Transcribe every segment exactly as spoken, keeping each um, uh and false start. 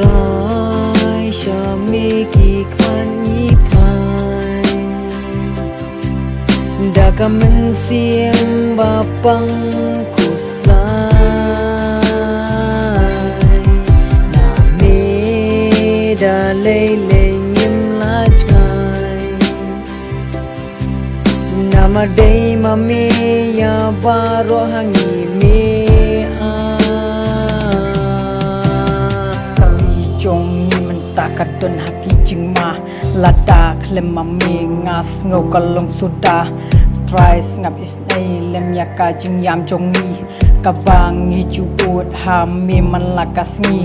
Ai sha me ki khmat ngi phai da ka mynsiem ba pang khuslai. Na me da lei lei ngim la jngai. Namar dei ma me ïa baroh ha ngi me a. Ka ri jong ngi mynta ka don ha ki jingma. Lada khlem ma me nga sngew ka long suda. Trai sngap isynei lem ïa ka jingïam jong ngi. Kaba ngi ju ud ha me man la ka sngi.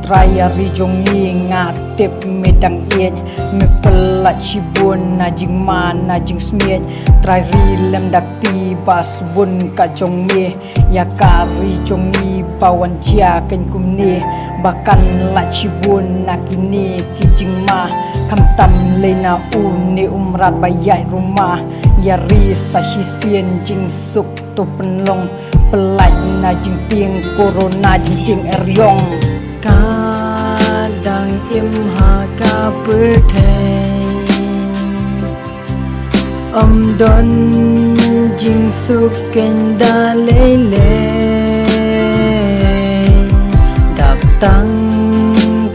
Trai ïa ri jong ngi nga tip me dang ïeit. Me pyllait shibun na jingma na jingsmiej. Trai ri lem da kti ba sbun ka jong me. Ïa ka ri jong ngi ba wan jia keiñ kumne. Ba kan lait shibun na kine ki jingma. Khamtam lei na une u mrad ba ïaid ruma. Ïa ri sa shisien jingsuk to pynlong. Pyllait na jingtieng corona jingtieng eriong. Ka dang im ha ka pyrthei. Ym don jingsuk keiñ da lei lei. Dap tang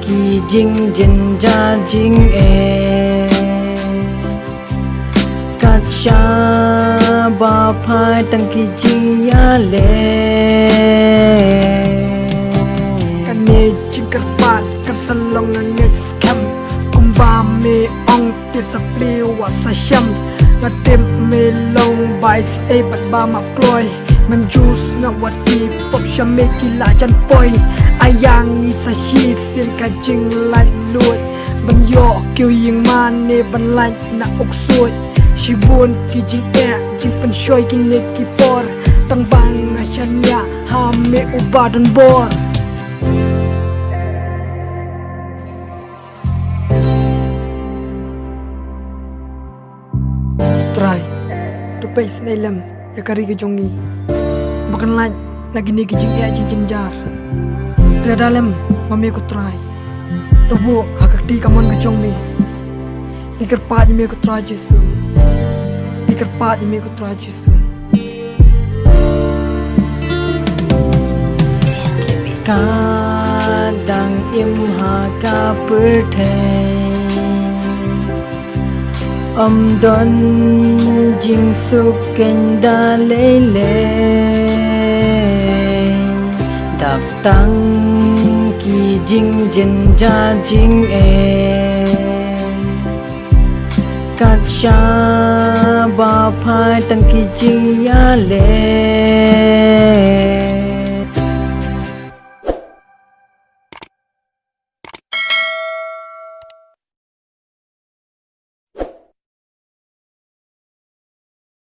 ki jingjynjar jingeh. Kat shaba phai tang ki jingïaleh. Kane jingkyrpad kan sa long na next camp. Kumba me ong te sa plie wa sa shem. Nga tip me long bai sa ei bad ba map kloi. Mem ju sngap wat ki pop sha me ki la jan poi. Ayang ngi sa shisien ka jinglait luid. Ban ïoh kiew ïing mane ban lait na uk suid. Shibun ki jingeh jingpynshoi kine ki por. Tang ba nga shaniah ha me uba don bor. Trai, to peit sngewlem ïa ka ri ka jong ngi. Ba kan lait na kine ki jingeh jingjynjar. Te da lem ma me ko Trai. To buh ha ka kti kamon ka jong me. Ngi kyrpad ïa me ko Trai Jisu. Ngi kyrpad ïa me ko Trai Jisu. Ka dang im ha ka pyrthei. Ym don jingsuk keiñ da lei lei. Dap tang ki jingjynjar jingeh. Kat shaba phai tang ki jingïaleh.